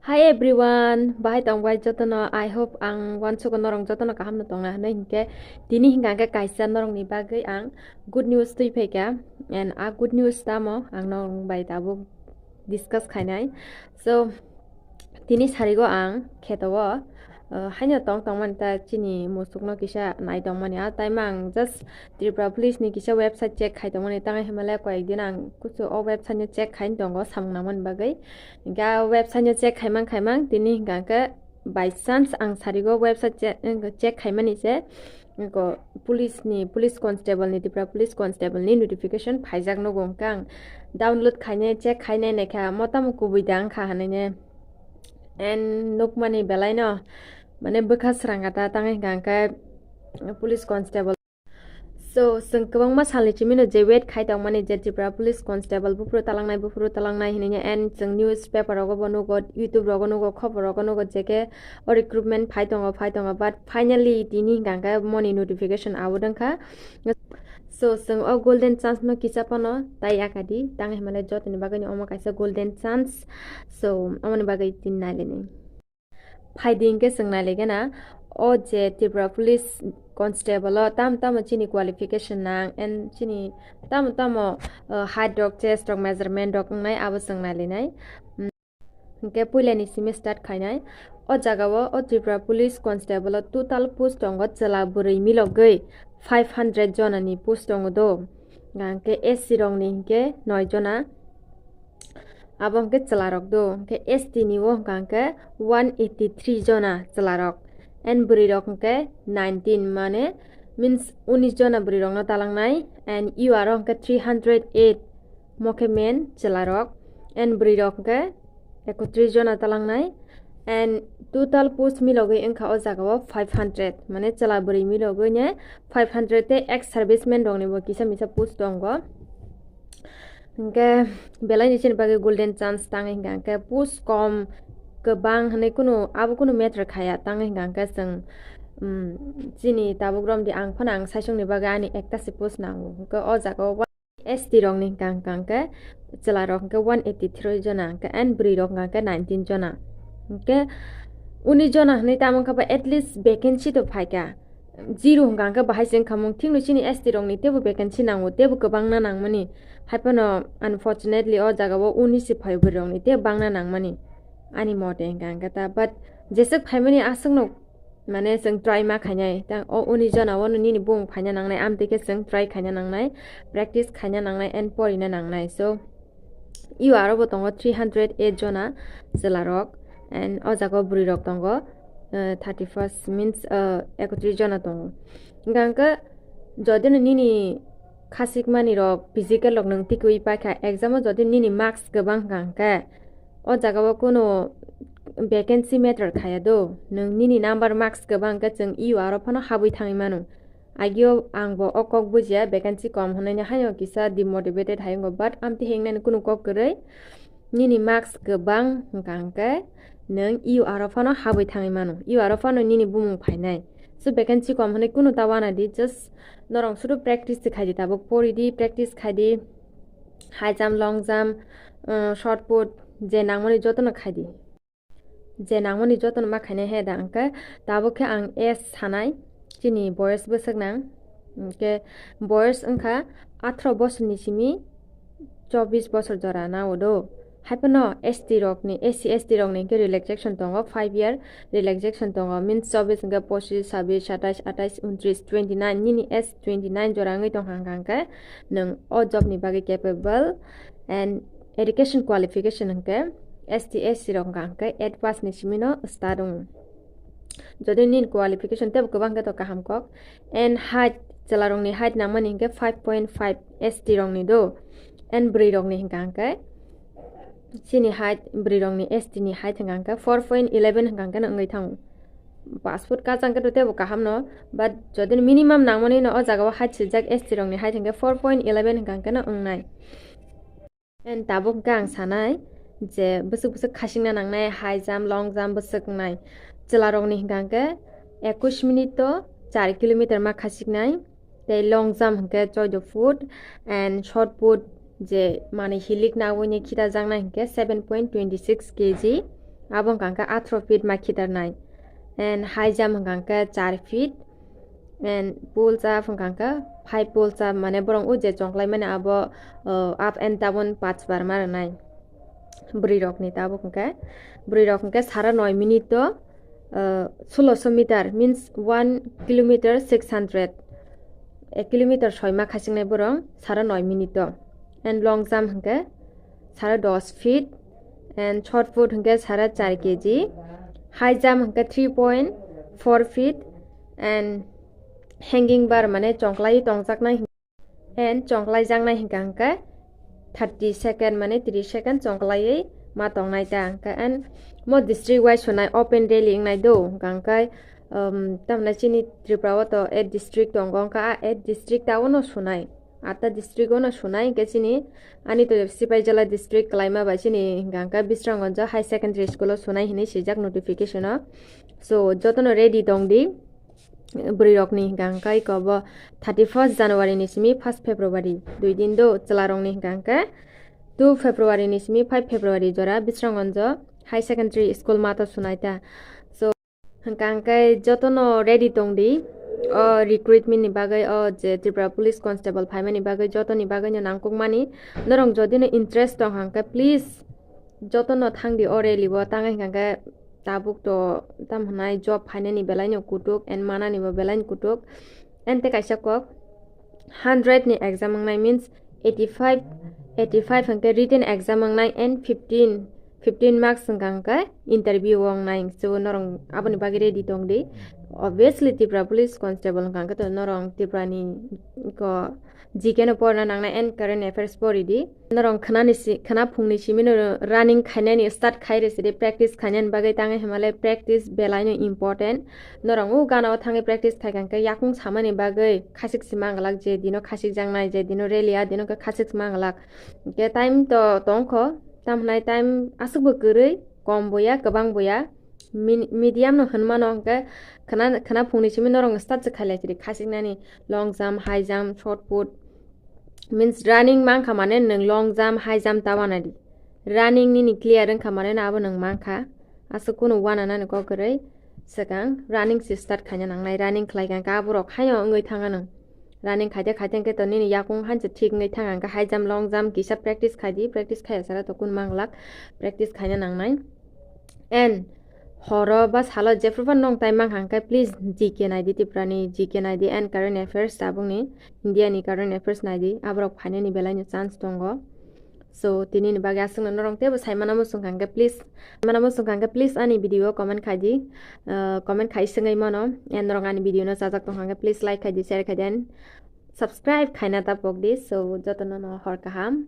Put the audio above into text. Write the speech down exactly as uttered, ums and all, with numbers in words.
Hi everyone, bahai tong bai jotono? I hope ang uansugo norong jotono kaham no tongna hinwi hinkhe tini hinkha khe kaisa norokni bagwi ang good news twi phaikha, and a good news tamo ang norok bai tabuk discuss khainai. So tini sarigo ang kheto o, uh, haino tong tongmani ta chini musukno kisa nai tongmani, a time ang just Tripura Police ni kisa website check khai tongmani, tang hinmale koyek din ang kuchu o website no check khai tongo samung nangmani bagwi. Hinkhe a website no check khaimang khaimang tini hinkha khe by chance ang sarigo website che-, check khaimani se, eko police ni, police constable ni, Tripura Police Constable ni notification phaijak nugo, hinkhe ang download khainai, check khainai naikha, motamo kubui da wngkha hinwi ne. And nukmani belai no mane bwkha srangkha ta, tang hinkha khe police constable. So chwng kwbangma salni simi no je wait khai tongmani je Tripura Police Constable buphuru talangnai, buphuru talangnai hinwi, and chwng newspaper rogo bo nugo, YouTube rogo nugo, khobor rogo nugo je khe o recruitment phai tongo, phai tongo, but finally tini hinkha khe moni notification out wngkha. So chwng o golden chance no kisa phano tai yakadi, tang hinmale jotoni bagwi ni omo kaisa golden chance. So omoni bagwi tini nailaini. Phaidi hinkhe chwng nailaigena o je Tripura Police Constable o tamo tamo chini qualification nang, and chini tamo tamo, uh, height rok, chest rok, measurement rok wngnai, abo chwng nailainai. Mm, hinkhe puilani simi start khainai. O jagao o Tripura Police Constable o total post tongo chwla bwrwi milogwi five hundred jonani post tongo do. Hinkhe S C rokni hinkhe noi jona. Abo hinkhe chwlarok do, hinkhe S T ni o hinkha hinkhe one eighty three jona chwlarok, and bwrwirok hinkhe nineteen, mane means unis jona bwrwirokno talangnai, and U R o hinkhe three hundred eight, mo khe men chwlarok, and bwrwirok hinkhe ekotris jona talangnai, and total post milogwi wngkha o jagao five hundred, mane chwla bwrwi milogwi ne five hundred tei ex serviceman rokni bo kisa misa post tongo. Hinkhe belai ni chini bagwi golden chance, tang hinkha hinkhe post kom kwbang hinwi kunu abo kunu matter khaya, tang hinkha hinkhe chwng, um, chini tabuk romdi, ang phano ang saichungni bagwi ani ekta se post nango, hinkhe o jagao S T rokni hinkha hinkha hinkhe chwlarok hinkhe one eighty three jona hinkhe, and bwrwirok hinkha hinkhe nineteen jona. Hinkhe unis jona hinwi tamo wngkha ba, at least vacancy to phaikha. Zero hinkha hinkhe bahai se wngkha mung, thikno chini S T rokni teibo vacancy nango, teibo kwbangna nangmani. Haiphano unfortunately o jagao unis se phaio bwrwirokni tei bangna nangmani ani mote hinkha hinkhe ta. But jeswk phaimani aswkno mane chwng try ma khainai. Tang o unis jona o nini bumung phaina nangnai, amtwi khe chwng try khaina nangnai, practice khaina nangnai, and porina nangnai. So U R o bo tongo three hundred eight jona chwlarok, and o jaga o bwrwirok tongo, uh, thirty first means, uh, ekotris jona tongo. Hinkha hinkhe jodi no nini khasikmani rok, physical rok nwng tikwi paikha, exam o jodi nini marks kwbang hinkha hinkhe o jaga o kunu vacancy matter khaya do, nwng nini number marks kwbang hinkhe chwng U R o phano habwi thangwi mano. Agio ang bo o kok bujiya, vacancy kom hwnwi haino kisa demotivated hai wngo, but amtwi hingnani kunu kok kwrwi. Nini marks kwbang hinkha hinkhe nwng U R o phano habwi thangwi mano, U R o phano nini bumung phainai. So vacancy kom hwnwi kunu ta wana di, just norok sudu practice se khaidi, tabuk pori di, practice khaidi. High jump, long jump, uh, shot put, je nangmani jotono khaidi. Je nangmani jotono ma khainai he da, hinkhe tabuk khe ang age sanai, chini boyos bwswk nang, hinkhe boyos wngkha atharo bosorni simi chobbish bosor jora nao do. Haiphano S T rokni, S C S T rokni hinkhe relaxation tongo, five year relaxation tongo, means chobbish hinkhe pochish, sabbish, satais, atais, untris, twenty nine, nini age twenty nine jora wngwi tongkha hinkhe nwng o job ni bagwi capable, and education qualification hinkhe S T S C rok wngkha hinkhe eight pass ni simi no start wngo. Jodi nini qualification tebo kwbang khe to kaham kok, and height, chwla rokni height nangmani hinkhe five point five S T rokni do, and bwrwi rokni hinkha hinkhe chini height, bwrwi rokni S T ni height hinkha hinkhe four point eleven hinkha hinkhe no wngwi thango. Pass foot kachang khe to tebo kaham no, but jodi minimum nangmani no o jaga o height swijak S T rokni height hinkhe four point eleven hinkha hinkhe no wngnai. And tabuk hinkhe ang sanai je bwswk bwswk khasingna nangnai, high jump, long jump bwswk wngnai. Chwla rokni hinkha hinkhe ekush minute to char kilometer ma khasiknai, tei long jump hinkhe choudo foot, and shot put je mane hilik nagwi ni khita jaknai hinkhe seven point twenty six K G. Abo hwnkha khe athro feet ma khitarnai. And high jump hwnkha khe char feet. And pull up hwnkha khe five pull up, mane borok o je chongklaimani abo, uh, up and down panch bar ma rwnai. Bwrwi rokni tabuk hwnkhe, bwrwi rok hwnkhe sara noi minute o, uh, sulosho meter, means one kilometer six hundred. Ek kilometer soi ma khachiknai borok sara noi minute o. And long jump hwnkhe sara dos feet, and shot put hwnkhe sara char K G, high jump hwnkhe three point four feet, and hanging bar mane chongklai tongjaknai, and chongklai jaknai hwnkha hwnkhe thirty second mane tris second chongklaiwi ma tongnai ta hwnkhe. And mo district wise hwnai open rally wngnai do hwnkha hwnkhe, um, tamni chini Tripura o to eight district tongo, hwnkha a eight district ta o no sunai. Atta district o no sunai, hwnkhe chini ani to Sipaijala district kwlaima bai chini hwnkha hwnkhe Bisramganj High Secondary School o sunai hinwi swijak notification o. So, jotono ready tong di. Bwrwi rokni hwnkha hwnkhe iko bo thirty first January ni simi first February, dui din do. Chwla rokni hwnkha hwnkhe two February ni simi five February jora Bisramganj High Secondary School mato sunai ta. So, hwnkha hwnkhe jotono ready tong di. O recruitment ni bagwi, o je Tripura Police Constable phaimani bagwi, jotoni bagwi no nangkukmani. Norok jodi no interest tong hwnkhe, please jotono thang di o rally o. Tang hwnkha hwnkhe tabuk to tam hwnai job phainani belai no kutuk and manani bo belai no kutuk. And tei kaisa kok, hundred ni exam wngnai, means eighty five, eighty five hwnkhe written exam wngnai and fifteen, fifteen marks hwnkha hwnkhe interview o wngnai. So norok aboni bagwi ready tong di. Obviously Tripura Police Constable hwnkha hwnkhe to norok Tripura ni ko G K no porna nangnai and current affairs pori di. Norok khwnani si, khwna phungni simi no running khainani start khai rw sidi, practice khainani bagwi tangwi hwnmale practice belai no important. Norok o gana o thangwi practice khai kha hwnkhe yakung samani bagwi khasik si manglak, je dino khasik jaknai, je dino rally a dino khe khasik si manglak. Hwnkhe time to tongkho, tam hwnai time aswk bo kwrwi, kom bo ya, kwbang bo ya. Min-, medium no hwnmano hwnkhe khwna, khwna phungni simi norok start se khailai sidi khasiknani long jump, high jump, shot put. Means running mankha mane nwng long jump, high jump ta wanadi. Running nini clear wngkha mane no abo nwng mankha. Aswk kunu wananani kok kwrwi swkang running se start khaina nangnai. Running khlai kha hwnkhe aborok haino wngwi thangano. Running khaite khaite hwnkhe to nini yakung hanse thik wngwi thang hwnkhe high jump, long jump kisa practice khai di, practice khaiya sara to kun manglak, practice khaina nangnai. And horo ba salo jephru phano nong tai mankha hwnkhe please G K nai di, Tripura ni G K nai di and current affairs tabukni India ni current affairs nai di, aborok phainani belai no chance tongo. So, tini ni bagwi aswkno norok teibo saimano muchung kha hwnkhe please, saimano muchung kha hwnkhe please ani video o comment khai di, uh, comment khai swngwi mano, and norok ani video no chajak tong kha hwnkhe please like khai di, share khai di, and subscribe khaina ta pok di. So, jotono no hor kaham.